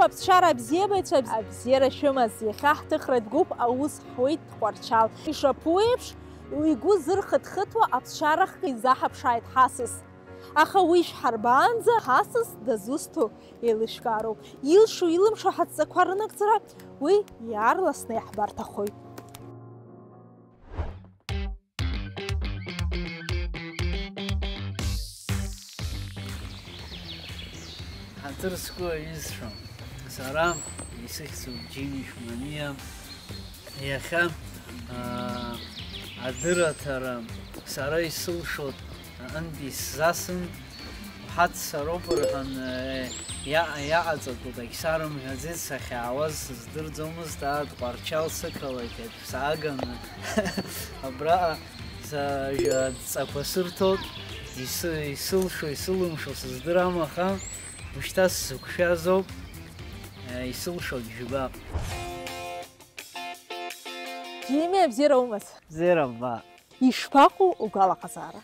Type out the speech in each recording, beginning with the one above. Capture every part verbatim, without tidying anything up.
Аԥсшьара абзиабаҩцәа, абзиара шәымаз, иахьа ҳҭыхратә гәыԥ аус ҳуеит Тҟәарчал. Ишаԥу еиԥш, игәы зырхыҭхыҭуа аԥсшьарахь изаҳаԥшааит ҳасас. Аха уи шәҳарбаанӡа ҳасас дызусҭоу еилышәкаароуп. Илшо-илымшо ҳадҵақәа рынагӡара уи иаарласны иаҳбарҭахоит. Ҳаҭыр зқәу аҩызцәа, сара исыхьӡуп Џьими Шәманиа. Иахьа, аа, адырраҭара сара исылшоит аҟынтәи сзасын, ҳаццароуп рҳәан, иа-, иаҟаҵатәуп, егьсарымҳәаӡеит, сахьаауаз сыздырӡомызт, аа, Тҟәарчал сықалақь сааганы абраҟа са-, адҵақәа сырҭоит, исы-, исылшо, исылымшо сыздырам, аха ушьҭа сзықәшәазоуп, исылшогь жәбап. Џьими, абзиара умаз? Бзиара, мма. Ишԥаҟоу угәалаҟазаара?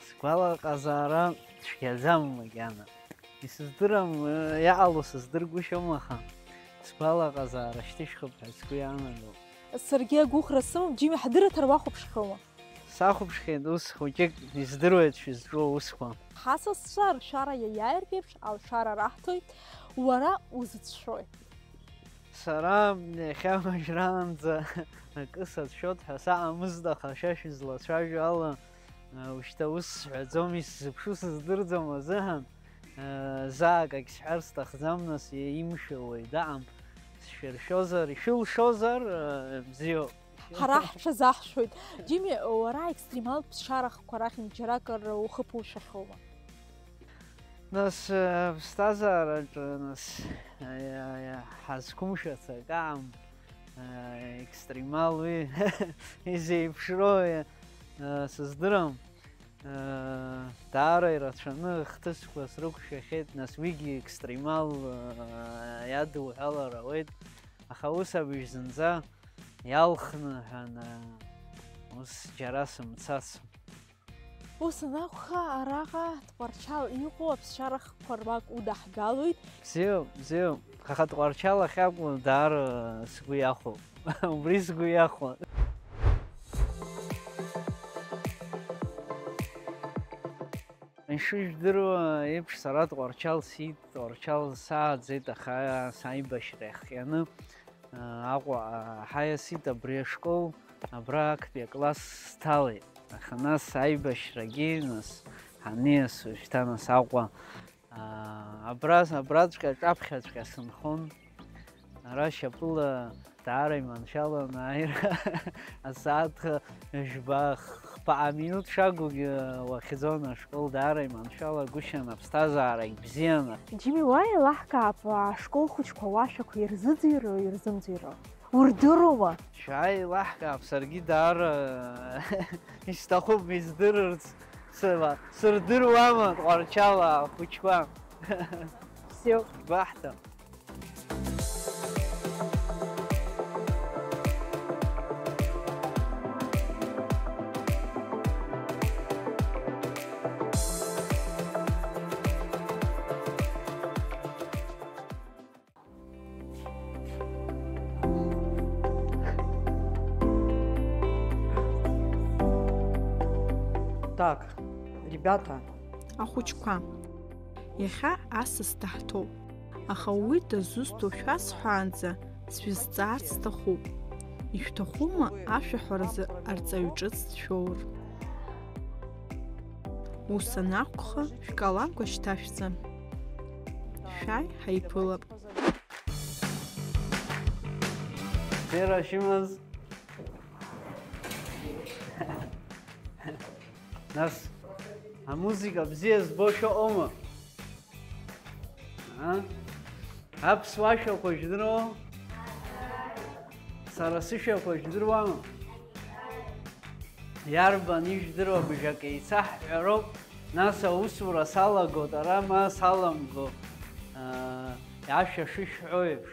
Сгәалаҟазаара цәгьаӡам макьана. Исыздырам, иҟало сыздыргәышьом, аха сгәалаҟазаара шьҭышьхып ҳәа сгәы иаанагом. Саргьы агәыӷра сымоуп, Џьими, ҳдырраҭара уахәаԥшхьоума? Сахәаԥшхьеит ус хәыҷык, издыруеит шәызҿу аусқәа. Ҳасасцәа ршәара иаиааиртә еиԥш алшара раҳҭоит, уара узыцәшәои? Сара иахьа уажәраанӡа акы сацәшәоит ҳәа саҟамызт, аха шәа шәызлацәажәо ала, ушьҭа ус сҳәаӡом, исзыԥшу сыздырӡом азыҳәан, заа акагь сҳәар сҭахӡам, нас имшәо уаҩ даҟам, сшәыршәозар, ишәылшозар, бзиоуп. Ҳара ҳҽазаҳшәоит. Џьими, уара аекстремалтә ԥсшьарахқәа рахьынтә џьаракыр ухы ԥушәахьоума? Нас, э, аԥсҭазаараҿы, нас, э, э, ҳазқәымшәац акы аам, э, екстремал уи изеиԥшроу, э, сыздырам. Э, даара ирацәаны хҭысқәа срықәшәахьеит, нас уигьы екстремал, э, иадуҳәалар ауеит, аха ус абжь зынӡа иалхны ҳәа, ус џьара сымцацым. Ус анакәха, араҟа Тҟәарчал иҟоу аԥсшьарахқәа руак удаҳгалоит. Бзиоуп, бзиоуп. Аха Тҟәарчал ахьакәу даара сгәы иахәоуп. Убри сгәы иахәон. Ишыжәдыруа еиԥш, сара Тҟәарчал сиит, Тҟәарчал сааӡеит, аха саибашьра иахҟьаны, Аҟәа ҳаиасит абри ашкол, абра актәи акласс сҭалеит. Аха нас аибашьрагьы, нас ҳаниас, уажәшьҭа нас Аҟәа, аа, абра, абраҵәҟьа аҿаԥхьаҵәҟьа сынхон. Ара шьапыла даара иманшәалан ааира асааҭ жәба, хԥа минуҭ шагугьы уахьӡон ашкол, даара иманшәалагәышьан, аԥсҭазаарагь бзиан. Џьими, уа еилаҳкаап, ашкол хәыҷқәа уашәақәа ирзыӡырҩуа, ирзымӡырҩуа урдыруама? Шәааи, еилаҳкаап, саргьы даара исҭахуп издырырц, сыла, сырдыруама Тҟәарчал ахәыҷқәа? Все. Гәаҳҭа. Так, ребята. Ахәыҷқәа. Иахьа асас даҳҭоуп, аха уи дызусҭоу шәасҳәаанӡа шәызҵаарц сҭахуп. Ишәҭахума ашәаҳәаразы арҵаҩ ҿыц дшәоур? Ус анакәха, шәкаламқәа шьҭашәҵа. Шәааи, ҳаиԥылап. Бзиара шәымаз. Нас, амузыка бзиа збо шәыҟоума? А? Аԥсуа шәақәа жәдыруоу? Сара сышәақәа жәдыруама? Иарбан ижәдыруа бжак еицаҳҳәароуп, нас аусура салагоит, ара ма саламго, аа, ашәа шышәҳәо еиԥш.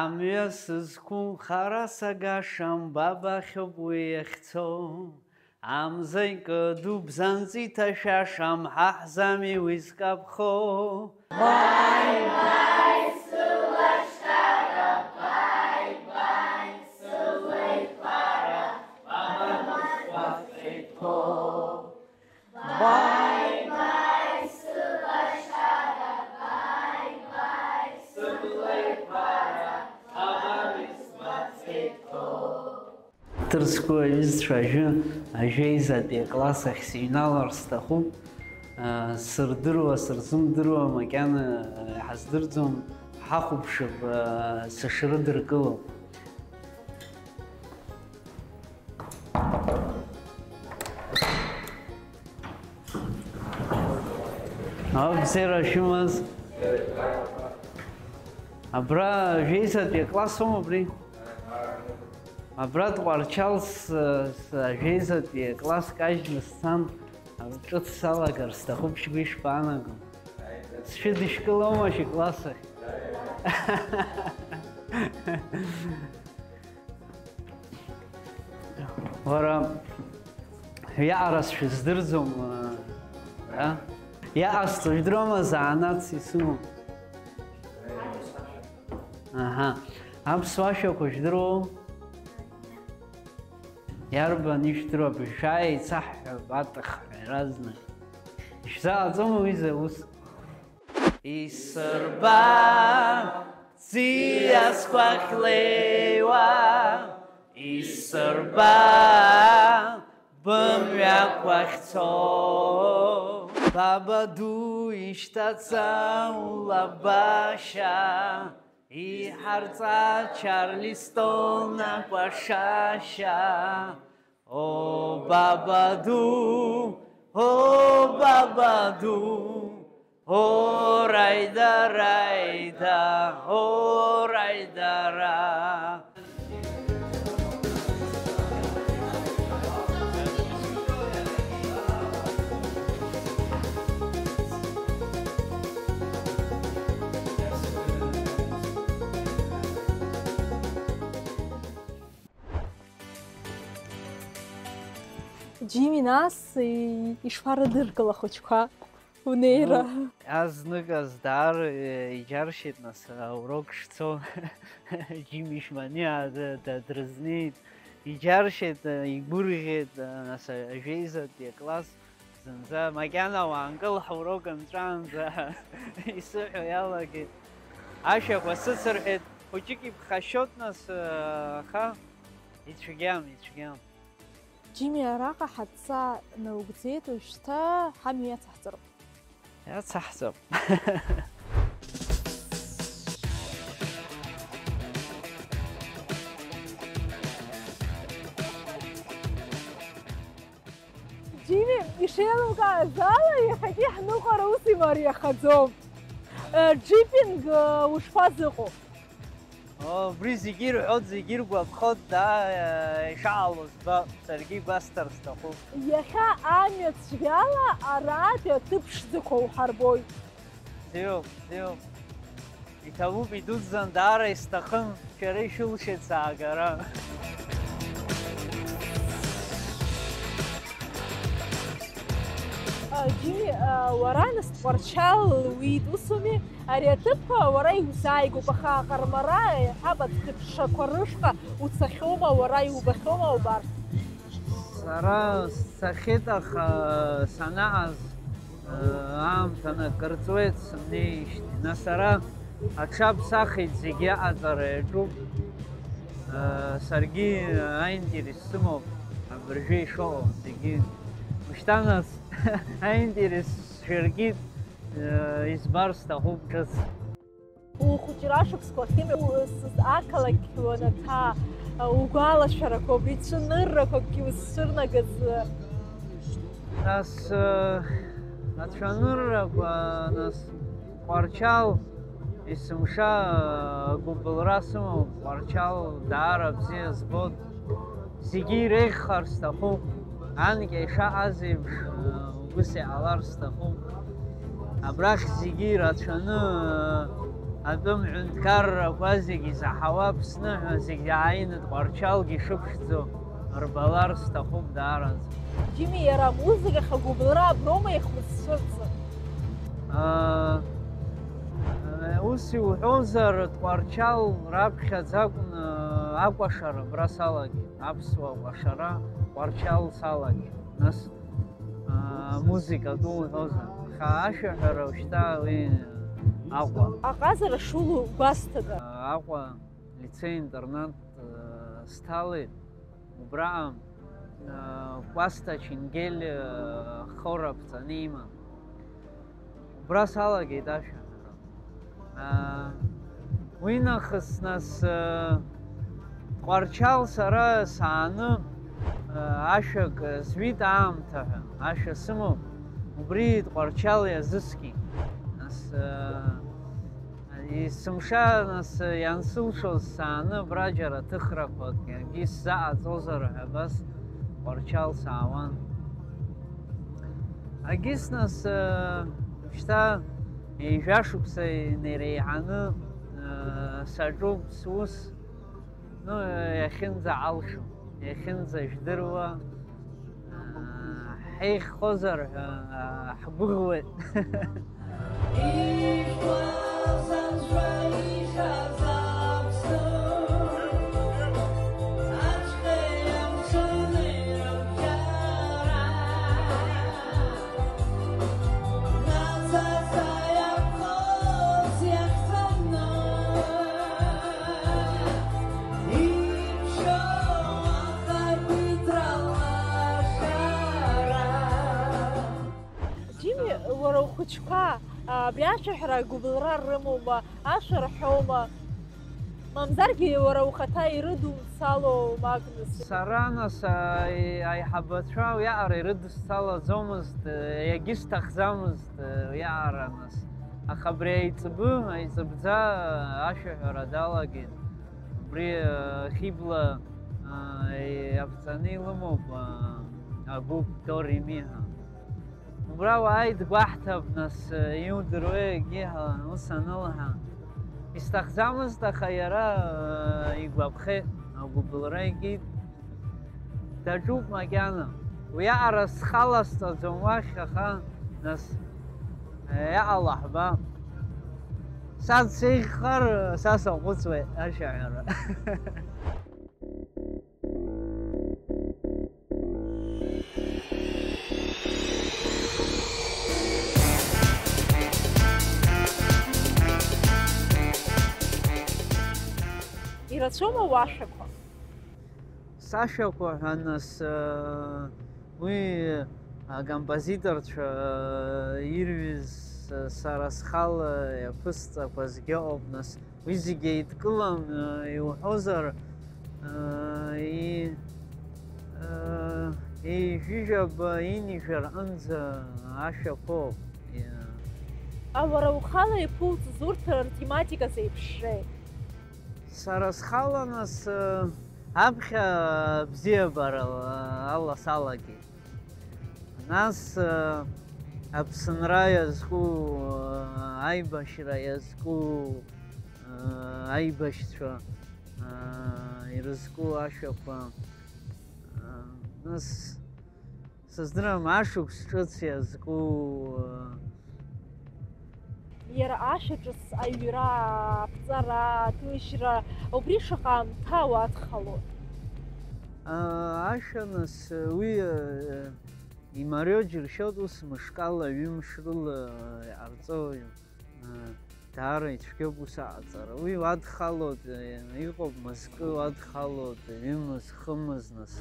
Амҩа сызқәым хара сагашам, ба бахьоуп уи иахьцо. Амза икыду бзанҵы иҭашәашам, ҳа ҳзами уи зкаԥхо. Бааи, бааи, сыла Ҭырцәқәа аҩызцәа ажәы, ажәеизатәи акласс ахь сыҩналар сҭахуп. Сырдыруа, сырзымдыруа, макьана иҳаздырӡом, ҳахәаԥшып, сышрыдыркыло. Абзиара шәымаз. Абра жәеизатәи акласс аума абри? Абра Тҟәарчал с-, с-, жәеизатәи акласс кажьны сцан, ҿыц салагар сҭахуп, шәгәы ишԥаанаго? Сшәыдышькылома шәыкласс ахь? Уара, иаҟара сшәыздырӡом, а? Иаҟасҵо жәдыруама, занааҭс исымоу? Аҳа. Аԥсуа шәақәа жәдыруоу? Иарбан ишәдыруа, бышәа еицаҳҳәап, атыхҳәа иаразнак. Ишәзааӡома уи заус? Исырба, ӡиасқәа ахьлеиуа, исырба, бымҩақәа ахьцо. Баба ду ишьҭаца улабашьа, иҳарҵа Чарлистон акәашашьа. О, баба ду, о, баба ду, о, раида, раида, о, раида, ра. Џьими, нас, и-, ишԥарыдыркыл ахәыҷқәа унеира? Ну, азныказ даара, э, иџьаршьеит, нас, аурок шцо. Џьими Шьманиа д-, д-, дрызнеит. Иџьаршьеит, э, игәырӷьеит, э, нас, ажәеизатәи акласс. Зынӡа макьана уаанкыл ҳаурок нҵәаанӡа исыҳәо иалагеит. Ашәақәа сыцырҳәеит, хәыҷык иԥхашьоит нас, аха ицәгьам, ицәгьам. Џьими, араҟа ҳадҵа наугӡеит, уажәшьҭа ҳамҩа иацаҳҵароуп. Иацаҳҵап. Џьими, ишеилукааз ала, иахьатәи ҳныҟәара ус имариахаӡом. Э, џьипинг, э, ушԥазыҟоу? О, убри зегьы ирҳәоит, зегьы иргәаԥхоит, да, э, ишаало збап, саргьы игәасҭар сҭахуп. Иахьа амҩа цәгьала аратәи аҭыԥ ԥшӡақәа уҳарбоит. Бзиоуп, бзиоуп. Иҭабуп, идуӡӡан, даара исҭахын, шәара ишәылшеит саагара. А, Џьими, а, уара нас Тҟәарчал уиит, усуми? Ари аҭыԥ, а, уара иузааигәоуп, аха аҟармара, иҳәап, аӡхыҽҽақәа рышҟа уцахьоума, уара иубахьоума убарҭ? Сара сцахьеит, аха санааз, аамҭа накырҵуеит, сымнеижьҭеи. Нас ара аҽаԥсахит, зегьы аҟаҵара иаҿуп. Саргьы аинтерес сымоуп абыржәы ишыҟоу зегьы. Мышьҭа нас аинтерес шәаргьы избар сҭахуп ҿыц. Ухәыҷра шықәсқәа ахьымҩаԥысыз ақалақь уанаҭаа, угәалашәарақәа, убри цәаныррақәакгьы узцәырнагаз? Нас, э, ацәаныррақәа, нас, Тҟәарчал, есымша, э, гәыбылра сымоуп, Тҟәарчал даара бзиа збоит. Зегьы иреиӷьхар сҭахуп, анкьа ишаҟаз еиԥш, угәы сеиҳалар сҭахуп. Абрахь зегьы ирацәаны, атәым ҳәынҭқаррақәа зегьы изаҳауа Аԥсны ҳәа зегьы ааины Тҟәарчалгьы ишыԥшӡо рбалар сҭахуп даараӡа. Џьими, иара амузыкахь агәыбылра аброума ихмыццәырҵы? Аа, ус иуҳәозар, Тҟәарчал раԥхьаӡа акәны акәашара абра салагеит. Аԥсуа кәашара Тҟәарчал салагеит. Нас, аа, амузыка ду уҳәозар. Аха ашәаҳәара уажәшьҭа уи Аҟәа. Аҟазара шулоу гәасҭада? Аҟәа лицеи-интернат, аа, сҭалеит. Убраҟа, э, Кәасҭа Ченгель, э, хора ԥҵаны иман. Убра салагеит ашәаҳәара. Э, уи нахыс, нас, э, Тҟәарчал сара сааны, э, ашәак зҩит аамҭа ҳәа, ашәа сымоуп. Убри Тҟәарчал иазыскит. Нас, э, Есымша, нас, иансылшоз сааны абра џьара ҭыхрақәак, акгьы сзаҟаҵозар ҳәа абас Тҟәарчал саауан. Агьыс, нас, шьҭа ҩажәа шықәса инеиреиҳаны, саҿуп сус, ну, иахьынӡаалшо, иахьынӡажәдыруа. Ҳаиххозар ҳәа ҳгәыӷуеит. Џьими, уара ухәыҷқәа, а, абри ашәаҳәара агәыбылра рымоума, ашәа рҳәома? Мамзаргьы уара ухаҭа ирыдумцалоума, Агнес? Сара, нас, аи-, аиҳабацәа уиаҟара ирыдысцалаӡомызт, иагьысҭахӡамызт уиаҟара, нас. Аха абри аиҵбы, аиҵыбӡа ашәаҳәара далагеит. Убри, а, Хибла, а, иаԥҵаны илымоуп, а, агәыԥ до ре ми ҳәа. Убра уааи дгәаҳҭап, нас, иудыруеи, егьи ҳәа ус анылҳәа. Исҭахӡамызт, аха иара, э, игәаԥхеит, агәыбылра икит. Даҿуп макьана. Уиаҟара схаласҵаӡом уахь, аха, нас, э, иаҟала ҳба. Са дсеиӷьхар, са саҟәыҵуеит ашәаҳәара. Ирацәоума уашәақәа? Сашәақәа ҳәа, нас, э, уи акомпозиторцәа, э, ирҩыз, э, сара схала иаԥысҵақәазгьы ыҟоуп, нас. Уи зегьы еидкылан, э, иуҳәозар, э, и-, э, ҩажәижәаба, ҩынҩажәи рҟынӡа ашәақәоуп. Э, А уара ухала иԥуҵыз урҭ ртематика зеиԥшреи? Сара схала, нас, э, аԥхьа абзиабара ала салагеит. Нас, э, Аԥсынра иазку, э, аибашьра иазку, э, аибашьцәа, э, ирызку ашәақәа, э, нас, сыздырам, ашықәс ҿыц иазку, э, Иара ашәа ҿыц аҩра, аԥҵара, аҭыжьра, убри шаҟа аамҭа уадхалоит? А, ашәа, нас, уи, э, имариоу џьыршьоит, ус мышкала, ҩымш рыла иҟарҵо, э, даара ицәгьоуп ус аҟаҵара. Уи уадхалоит, э, иҟоуп мызкы, уадхалоит ҩымыз, хымыз, нас.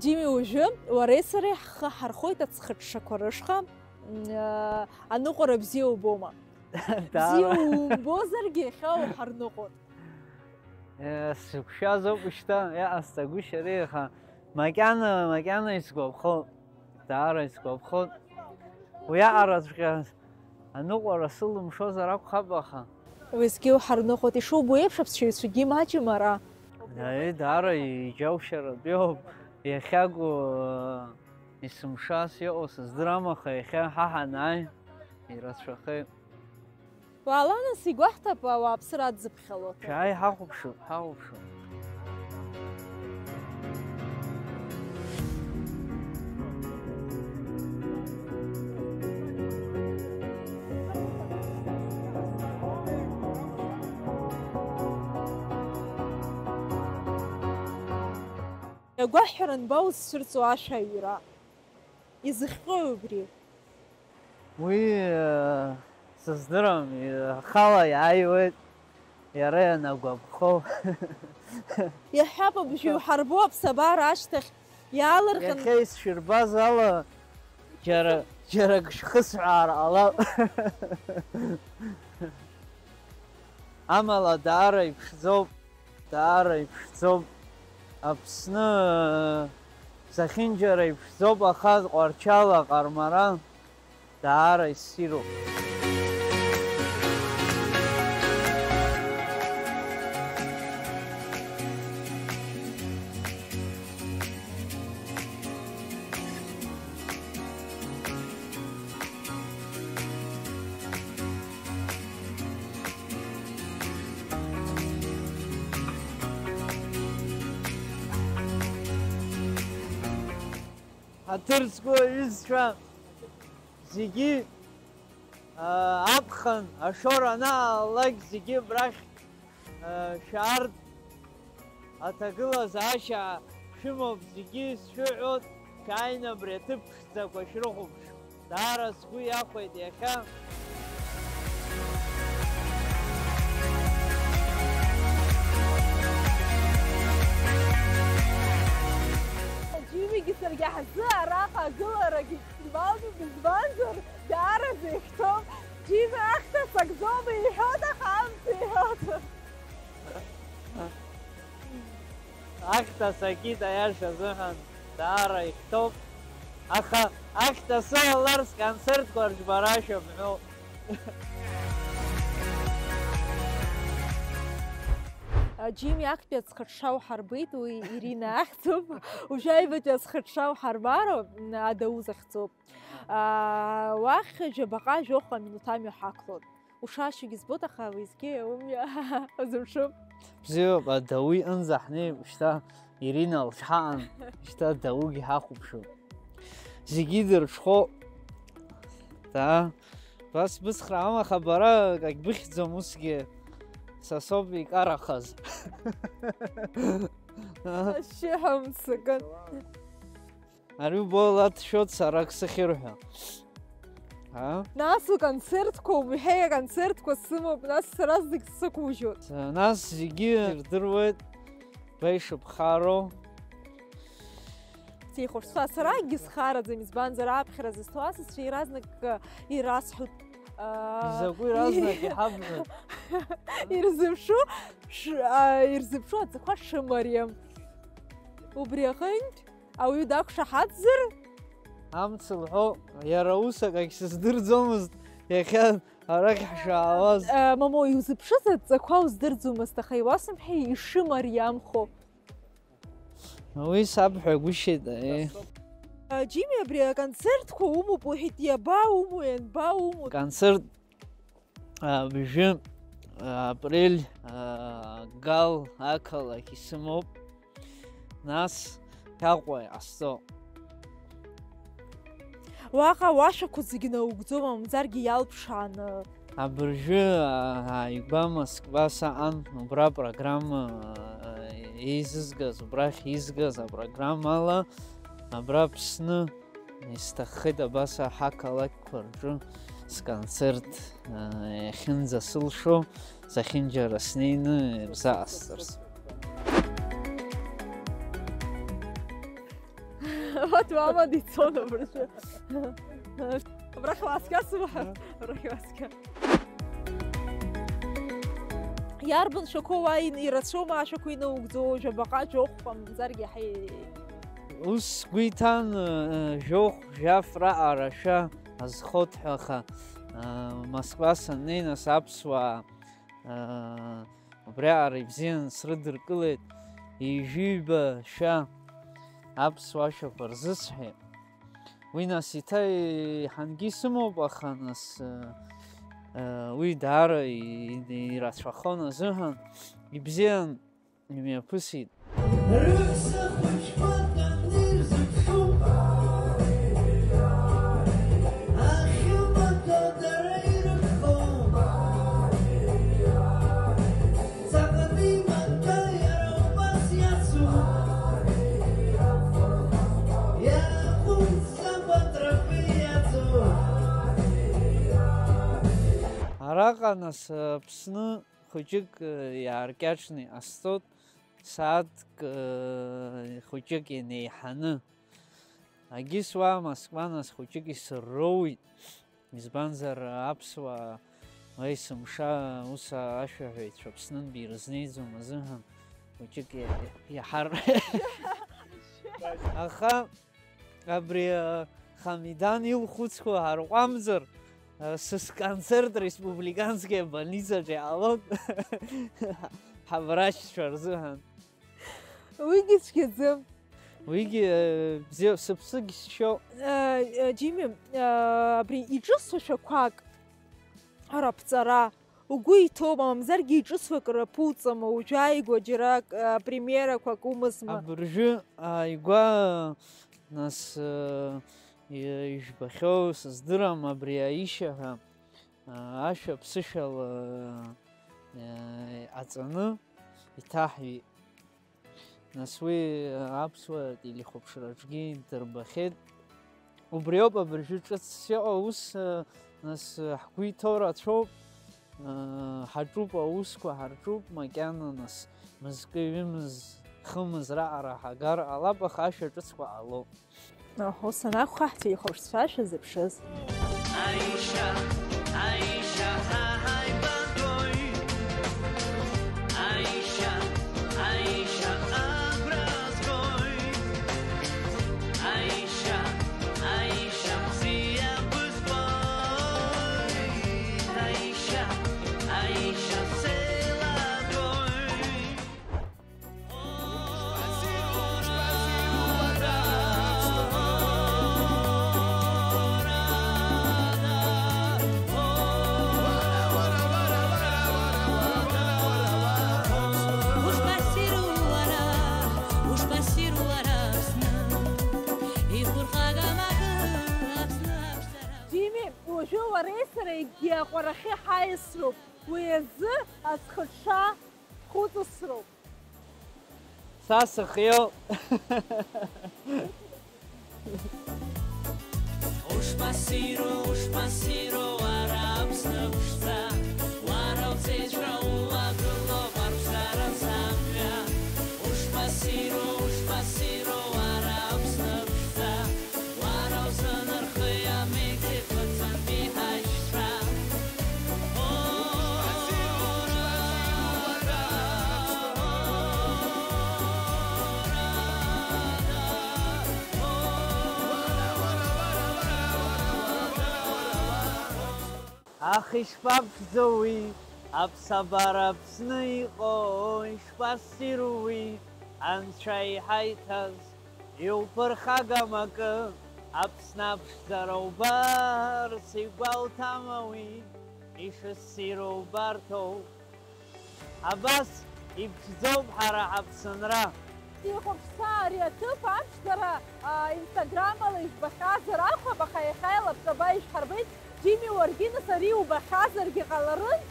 Џьими, уажәы уареи сареи ҳхы ҳархоит аӡхыҽҽақәа рышҟа. М, а, аныҟәара бзиа убома? Даара. Бзиа умбозаргьы, иахьа уҳарныҟәоит. Э, сзықәшәаз ауп шьҭа, иҟасҵагәышьари, аха макьана, макьана исгәаԥхоит. Даара исгәаԥхоит. Уиаҟараҵәҟьа аныҟәара сылымшозар акәхап, аха. Уеизгьы уҳарныҟәоит, ишубо еиԥш, аԥсшьаҩцәагьы имаҷым ара. Аи, даара иџьаушьаратәиоуп, иахьакәу, э, есымшас иҟоу сыздырам, аха иахьа ҳа ҳанааи, ирацәахеит. Уаала нас, игәаҳҭап ауааԥсыра адзыԥхьало. Шәааи, ҳахәаԥшып, ҳахәаԥшып. Иагәаҳәара анбаузцәырҵуа ашәа аҩра? Изыхҟьои убри? Уи, э, сыздырам, и-, ахала иааиуеит, иара ианагәаԥхо. Иаҳҳәап, абжьы иуҳарбо аԥсабара ашьҭахь иаалырҟьан. Иахьа исшәырбаз ала, џьара, џьара ак шәхысҳәаар ҟалап. Амала даара иԥшӡоуп. Даара иԥшӡоуп. Аԥсны, э, зехьынџьара иԥшӡоуп, аха Тҟәарчал аҟармара даара иссируп. Ҳаҭыр зқәу аҩызцәа зегьы, аа, аԥхын ашоура анаалалак, зегьы абрахь, аа, шәаартә аҭагылазаашьа шәымоуп, зегьы исшәыҳәоит, шәааины абри аҭыԥ ԥшӡақәа шәрыхәаԥш. Даара сгәы иахәеит иахьа. Џьимигьы саргьы ҳзы араҟа агыларагьы фестивалтәуп, избанзар, даара зеиӷьҭоуп. Џьими ахьҭа сакӡом иҳәоит, аха амца иҳәоит. Ахьҭа сакит, аиаша азыҳәан, даара ихьҭоуп. Аха ахьҭа сыҟалар, сконцертқәа рыџьбара шәымҳәоуп. Џьими актәи аӡхыҽҽа уҳарбеит, уи Ирина ахьӡуп. Уажәы аҩбатәи аӡхыҽҽа уҳарбароуп, Адау захьӡуп. Уахь ҩажәа баҟа жәохә аминуҭ амҩа ҳақәлоит. Ушашьугьы збоит, аха уеизгьы умҩа узымшуп. Бзиоуп, Адау иҟынӡа ҳнеип, шьҭа Ирина лҽҳаан, шьҭа Адаугьы ҳахәаԥшуп. Зегьы идырҽхәо. Даа, бас быцхраам, аха бара акагь быхьӡом, усгьы са соуп икарахаз. Ашьшьыҳәа мцакын. Ари убоит, ала дшәоит сара ак сахьырҳәо. А? Нас уконцертқәа умҳәеи, аконцертқәа сымоуп, нас сара зегь сықәужьуеит. С-, нас зегьы ирдыруеит, ба ишыԥхароу. Сеихәаԥшуа, сара акгьы схараӡам, избанзар, аԥхьара зысҭо асасцәа иаразнак, э, ирасҳәоит, э, изакәи разнак иҳабжьо? Ирзыԥшу, ш-, а, ирзыԥшу аҵақәа шымариам. Убри аҟынтә ауаҩы дақәшаҳаҭзар? Амц лҳәо, иара ус акагь сыздырӡомызт, иахьа арахь ҳшаауаз. Э, мамоу, иузыԥшыз адҵақәа уздырӡомызт, аха иуасымҳәеи, ишымариамхо. Уи сабҳәагәышьеит, э. Э, Џьими, абри аконцертқәа умоуп уҳәеит, иабаумоу, ианбаумоу? Концерт Абжьы, апрель, гал ақалақь исымоуп, нас Аҟәа иҟасҵо. Уаҟа уашәақәа зегьы наугӡо, мамзаргьы иалԥшааны. Абыржәы ааигәа Москва саҟан, убра апрограмма еизызгаз, убрахь изгаз апрограммала абра Аԥсны. Исҭаххеит абас аҳақалақьқәа рҿы сконцерт, э, иахьынӡасылшо, зехьынџьара снеины ирзаҟасҵарц. Вот мама дицон абыржәы. Абрахь уааскьа сымҳәа, абрахь уааскьа. Иарбан шәақәоу уа ин-, ирацәоума ашәақәа инаугӡо, жәабаҟа, жәохә, мамзаргьы ҳаи-, Ус сгәы иҭан, э, жәохә, жәаф раҟара ашәа азхоит ҳәа, аха, э, Москва саннеи, нас аԥсуаа, э, убриаҟара ибзиан срыдыркылеит, ҩажәиба шәа аԥсуа ашәақәа рзысҳәеит. Уи нас иҭа-, еиҳангьы исымоуп, аха нас, э, э, уи даара и-, ирацәахон азыҳәан, ибзиан имҩаԥысит. Рыҳәса хәыҷқәа дырзыԥшуп, ахьымаҭәа дара ирыгхом. Ҵаҟантәи имаҭәа иара убас иацу. Араҟа, нас, Аԥсны хәыҷык, э, иааркьаҿны иҟасҵоит, сааҭк, э, хәыҷык инеиҳаны. Агьыс уа Москва, нас, хәыҷык исырроуит, избанзар аԥсуаа, уа есымша ус ашәаҳәаҩцәа Аԥснынтәи ирызнеиӡом азыҳәан, хәыҷык иа-, иаҳар-, аха абри, а, Хамидан илхәыцуа ҳарҟәамҵыр, а, сысконцерт республиканская больницаҿы иҟалоит ҳаврачцәа рзыҳәан. Уигьы цәгьаӡам. Уигьы, э, бзиа, сыԥсыгь сшьоуп. Э, э, Џьими, э, абри иҿыцу шәақәак раԥҵара угәы иҭоума, мамзаргьы иҿыцу акы раԥуҵама, уажәааигәа џьара ак, э, премиерақәак умазма? Абыржәы ааигәа, нас, э, и-, ижәбахьоу сыздырам, абри Аишьа ҳәа, э, ашәа ԥсышәала, э, аҵаны иҭаҳҩит. Нас уи аԥсуа телехәаԥшраҿгьы дырбахьеит. Убриоуп абыржәы ҿыцс иҟоу аус, нас ҳгәы иҭоу рацәоуп, ҳаҿуп, аусқәа ҳарҿуп, макьана нас мызкы-ҩымыз, хымыз раҟара ҳагар ҟалап, аха ашәа ҿыцқәа ҟалоуп. Ус анакәха, ҳтәеихәаԥшцәа шәазыԥшыз. Аиша, Аиша, ҳа ҳаибабоит. Аиша, Аиша, агәра згоит. Аиша, Аиша, бзиа бызбоит. Аиша, Аиша, сеилагоит. Џьими, уажәы уареи сареигьы аҟәарахьы ҳаиасроуп, уи азы аӡхыҽҽа ҳхәыҵысроуп. Са сыхиоуп. Ушԥассиру, ушԥассиру, уара Аԥсны ԥшӡа, уара уҵеицәа улагылоуп арԥсара самҩа. Ушԥассиру, ушԥассиру, уара Аԥсны ԥшӡа, уара узын рхы иамеигӡеит Аԥсынтәи ҳаишьцәа. Аха ишԥаԥшӡоу уи, аԥсабара Аԥсны иҟоу, ишԥассиру уи, анцәа иҳаиҭаз, иуԥырхагам акы, Аԥсны аԥшӡара убарц игәалҭама уи, ишыссиру убарҭоуп. Абас иԥшӡоуп ҳара ҳаԥсынра. Ихәаԥшцәа, ари аҭыԥ аԥшӡара, а, инстаграмала ижәбахьазар акәхап, аха иахьа илаԥҵаба ишәҳарбеит. Џьими, уаргьы нас ари убахьазаргьы ҟаларын,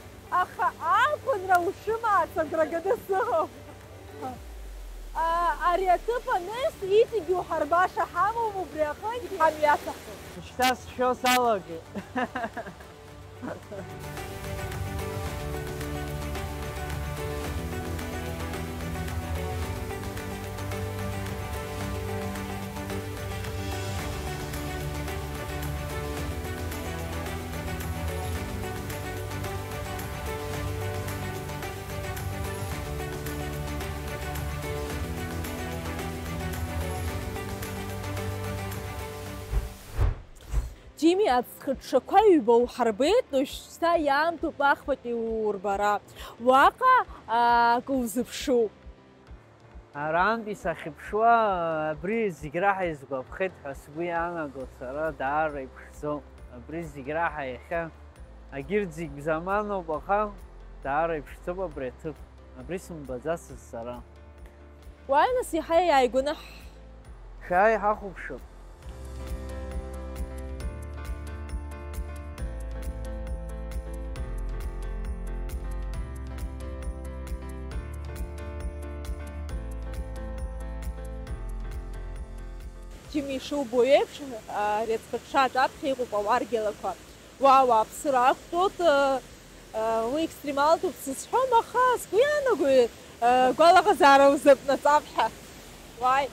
аха ааԥынра ушымаац агәра ганы сыҟоуп. А, ари аҭыԥ аныс иҵегь уҳарбаша ҳамоуп, убри аҟынтә ҳамҩасаҳгоит. Шьҭа сшәо салагеит. Џьими, аӡхыҽҽақәа ҩба уҳарбеит, уажәшьҭа иаамҭоуп ахԥатәи урбара. Уаҟа, а, акы узыԥшуп. Арантәи сахьыԥшуа, абри зегь раҳа изгәаԥхеит ҳәа сгәы иаанагоит сара, даара иԥшӡоуп. Абри зегь раҳа иахьа, агьырҭ зегь заманоуп, аха даара иԥшӡоуп абри аҭыԥ. Абри сымбаӡацызт сара. Уааи, нас, иаҳа иааигәаны ҳ- Шәааи, ҳахәаԥшып. Џьими, ишубо еиԥш, ари аӡхыҽҽаҿ аԥхьа иҟоуп ауаргьалақәа. Уа ауааԥсыра ақәтәоуп, Уи екстремалтәуп сызҳәом, аха сгәы иаанагоит, гәалаҟазаара узаԥнаҵап ҳәа. Уааи.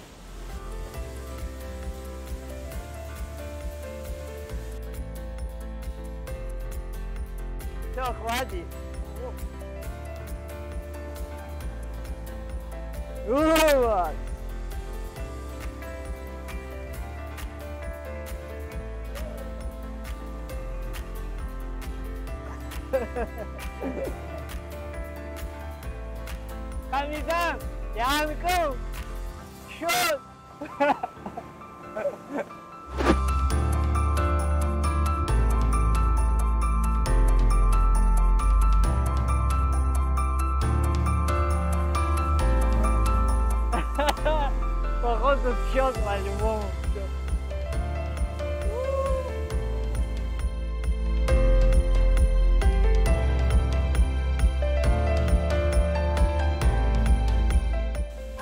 Всё, хватит. Вот. Комитет, иаанкыл, шьоит! Походу, счёт по-любому.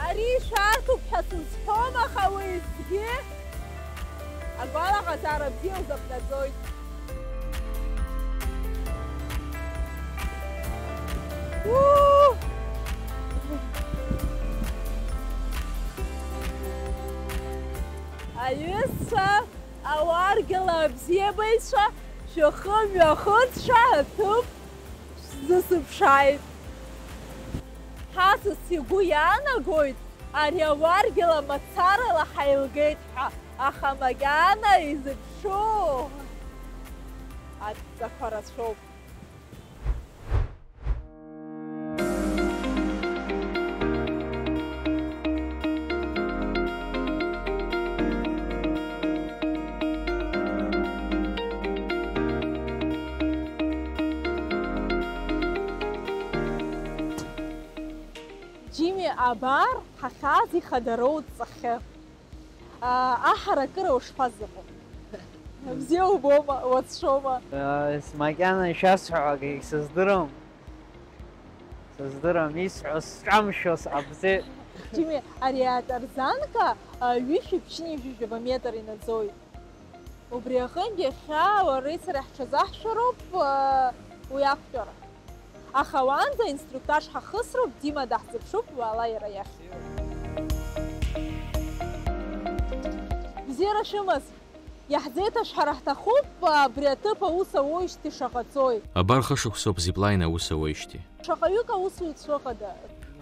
Ари шәарҭоуп ҳәа сызҳәом, аха уеизгьы агәалаҟазаара бзиа узаԥнаӡоит. Уу! Аҩызцәа, ауаргьала абзиабаҩцәа, шәыхымҩахыҵ, шәаҳаҭыр шәзысыԥшааит. Ҳасас игәы иаанагоит, ари ауаргьала мацарала ҳаилгеит ҳәа, аха макьана изыԥшу адҵақәа рацәоуп. Џьими, абар ҳахьааз ихадароу дҵахьы. Аҳаракыра ушԥазыҟоу? Бзиа убома, уацәшәома? Макьана ишәасҳәо акгьы сыздырам. Сыздырам, исҳәо сҿамшәо сҟабҵеит. Џьими, ари атарзанка ҩышәи ԥшьынҩажәи жәаба метр инаӡоит. Убри аҟынтә иахьа уареи сареи ҳҽазаҳшәароуп, уи ақәтәара. Аха уаанӡа аинструктаж ҳахысроуп, Дима даҳзыԥшуп, уаала иара иахь. Бзиара шәымаз! Иаҳзеиҭашәҳәара ҳҭахуп, абри аҭыԥ аус ауеижьҭеи шаҟа ҵуеи. Абар хышықәсоуп зиплайн аус ауеижьҭеи. Шаҟаҩык аусуҩцәа ыҟада?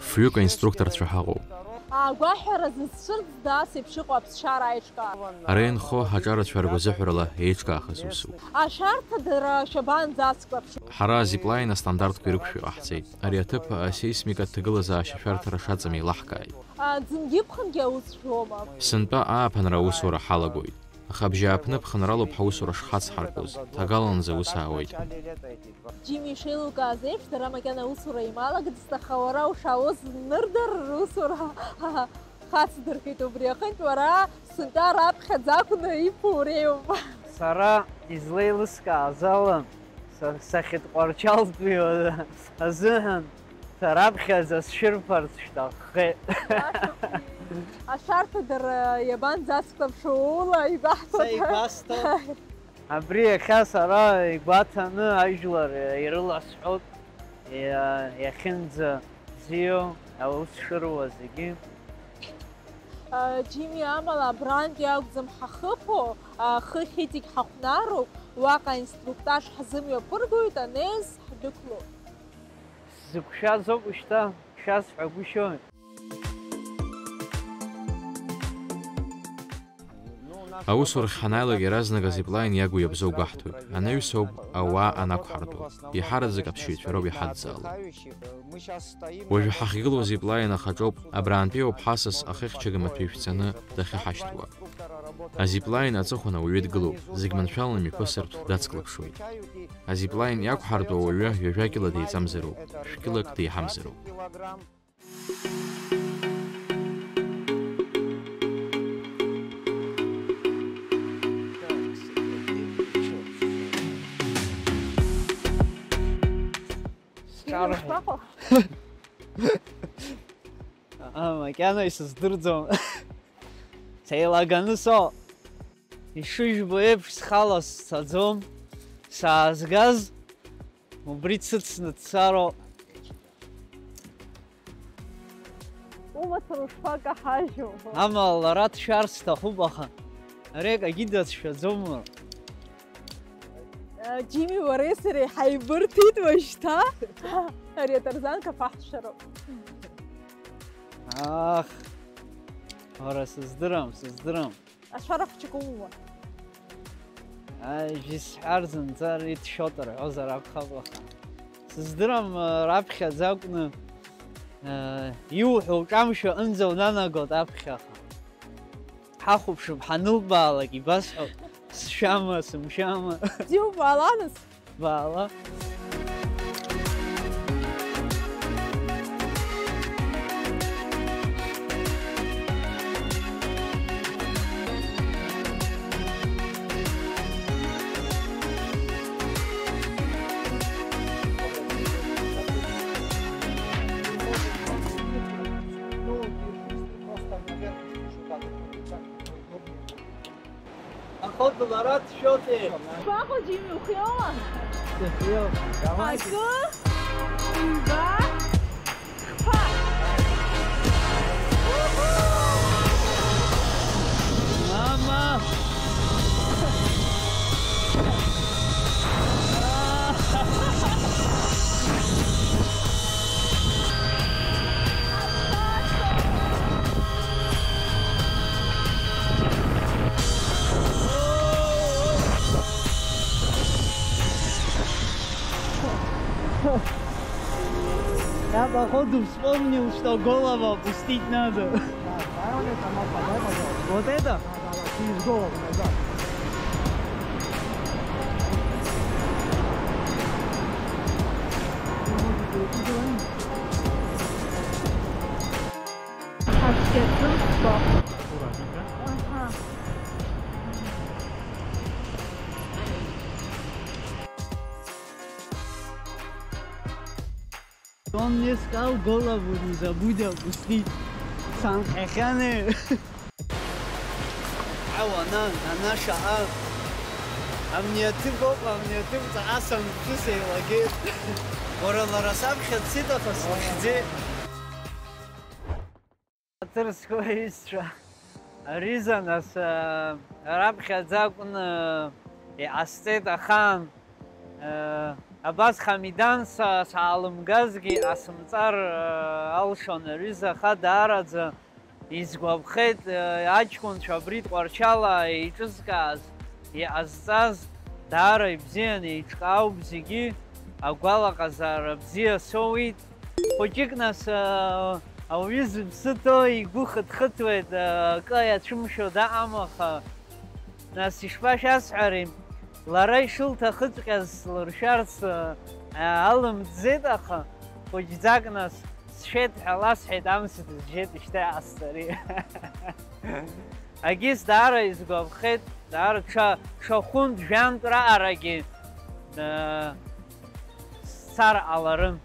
Фҩык аинструкторцәа ҳаҟоуп. Агәаҳәара зызцәырҵда ас еиԥш иҟоу аԥсшьара аиҿкаара? Ара инхо аҿарацәа ргәазыҳәарала еиҿкаахаз усуп. Ашәарҭадара шәабанӡацклаԥшуа? Ҳара азиплайн астандартқәа ирықәшәо иҟаҳҵеит. Ари аҭыԥ асеисмикатә ҭагылазаашьа ашәарҭара шаҵам еилаҳкааит. Аӡынгьы ԥхынгьы аус жәома? Сынтәа ааԥынра аусура ҳалагоит. Аха абжьааԥны ԥхынралоуп ҳаусура шҳацҳаркуаз, ҭагаланӡа аус аауеит. Џьими ишеилукааз еиԥш, дара макьана аусура ималагӡацт, аха уара ушаауаз нырдыр русура хацдырхеит, убри аҟынтә уара сынтәа раԥхьаӡа акәны иԥуреиуп. Сара излеилыскааз ала, са, сахьытҟәарчалтәиу азыҳәан, са раԥхьаӡа сшәырфарц шәҭаххеит. Ашәарҭадара иабанӡацклаԥшуа, ула игәаҳҭода? Са игәасҭо. Абри иахьа сара игәаҭаны ажәлар ирыласҳәоит, иа-, иахьынӡа бзиоу аус шыруа зегьы. Џьими, амала абрантәи акәӡам ҳахыԥо, хыхь иҵегь ҳахәнароуп, уаҟа аинструктаж ҳзымҩаԥыргоит, анеиз ҳдәықәлоуп. Сзықәшәаз ауп ушьҭа, шәасҳәагәышьои? Аусурахь ҳанааилак иаразнак азиплайн иагу иабзоу гәаҳҭоит. Анаҩс ауп ауаа анақәҳартәо. Еиҳараӡак аԥсшьаҩцәа роуп иҳадҵаало. Уажәы ҳахьгылоу азиплайн ахаҿоуп, абраантәи ауп ҳасас ахыхьчага маҭәа ишәҵаны дахьаҳашьҭуа. Азиплайн аҵыхәан ауаҩы дгылоуп, зегь маншәаланы мҩаԥысыртә дацклаԥшуеит. Азиплайн иақәҳартәу ауаҩы ҩажәа кьыла деиҵамзароуп, шә-кьылак деиҳамзароуп. Сҿар-, аа, макьана исыздырӡом. Сеилаганы соуп. Ишыжәбо еиԥш, схала сцаӡом. Саазгаз Убри дсыцны дцароуп. Умацара ушԥакаҳажьу? Амала лара дшәар сҭахуп, аха ари акагьы дацәшәаӡом. Џьими, уареи сареи ҳаибырҭеит уажәшьҭа. Ари атарзанка фаҳшәароуп. Ах, уара, сыздырам, сыздырам. Ашәара хәҷык умоума? Ажәа исҳәар зынӡа ритшьоит рҳәозар акәхап, аха сыздырам, раԥхьаӡа акәны, иуҳәо уҿамшәо аҟынӡа унанагоит аԥхьаҟа. Ҳахәаԥшып, ҳанылбаалак ибасҳәап, сшәама, сымшәама. Бзиоуп, уаала нас. Баала. Походу, лара дшәоит. Баҟо, Џьими, ухиоума? Сыхиоуп. Давай. Акы, ҩба, хԥа. Мама! Я, походу, вспомнил, что голову опустить надо. Да, давай вот это, Марк, подай, пожалуйста. Вот это? Да, да, да, через голову, назад. Аккуратненько. Ага. Он мне сказал: «Голову не забудь опустить». Санхьахьаны. Ау, ана, ана шаҟа. Амни аҭыԥ ауп, амни аҭыԥ ҵаҟа санԥсы сеилагеит. Уара, лара саԥхьа дцеит, аха слыхьӡеит. Ҳаҭыр зқәу аҩызцәа, ари занас, а, раԥхьаӡа акәны иҟасҵеит ахаан. Э, абас Хамидан са-, саалымгазгьы асымҵар, э, алшон аҩыза, аха даараӡа изгәаԥхеит, э, аҷкәынцәа абри Тҟәарчала еиҿызкааз, иҟазҵаз даара ибзиан, еиҿкаауп зегьы, агәалаҟазаара бзиа соуит. Хәыҷык нас, э, ауаҩы зыԥсы ҭоу игәы хыҭхыҭуеит, э, акы иацәымшәо даҟам, аха нас ишԥашәасҳәари? Лара ишылҭахыҵәҟьаз слыршәарц, э, алымҵӡеит, аха хәыҷӡак нас сшәеит ҳәа ласҳәеит, амц дызжьеит, ишьҭа иҟасҵари? Агьыс даара изгәаԥхеит, даара ҽа, ҽа хәынтә жәантә раҟарагьы, э, сцар ҟаларын.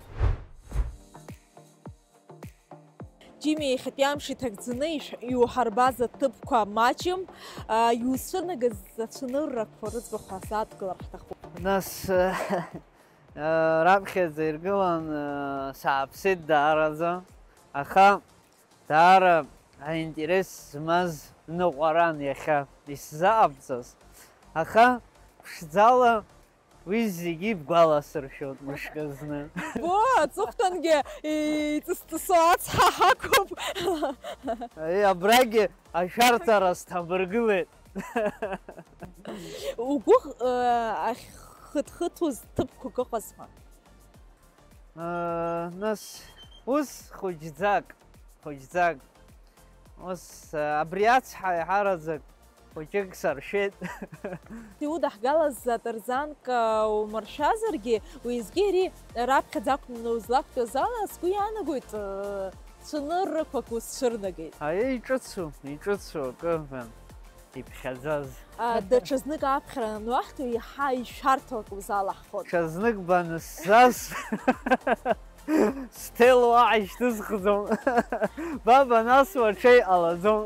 Џьими, иахьатәи амш иҭагӡаны ишә-, иуҳарбаз аҭыԥқәа маҷым, а, иуцәырнагаз ацәаныррақәа рыӡбахә ҳазааҭгылар ҳҭахуп. Нас, э, раԥхьаӡа иргылан, э, сааԥсеит даараӡа, аха даара аинтерес змаз ныҟәаран иахьа исзаҟабҵаз, аха ԥшӡала Уи зегьы бгәаласыршәоит мышкы зны. Бо, аҵыхәтәангьы иҵыс-ҵысуа ацҳа ҳақәуп. Аи, абрагьы ашәарҭара сҭабыргылеит. Угәы, э, ахьхыҭхыҭуаз ҭыԥқәак ыҟазма? Э, нас, ус хәыҷӡак, хәыҷӡак. Ус, э, абри ацҳа еиҳараӡак Хәыҷык саршәеит. Иудаҳгалаз атарзанка умаршәазаргьы, уеизгьы ари раԥхьаӡа акәны узлақәтәаз ала, сгәы иаанагоит, цәаныррақәак узцәырнагеит. Аиеи, иҿыцу, иҿыцу акы, иф-, иԥхьаӡаз. А, даҽазнык аԥхьара ануаҳҭо, еиҳа ишәарҭоу акы узалаҳхуеит. Ҽазнык банысзас. Сҭел уаҳа ишьҭысхӡом. Баба, нас уаҽеи ҟалаӡом.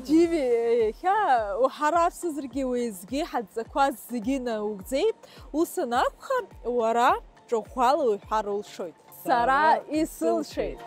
Џьиви, иахьа уҳара аԥсызаргьы уеизгьы ҳадҵақәаз зегьы наугӡеит, ус анакәха, уара ҿыӷәӷәала уҳәар улшоит. Сара исылшеит.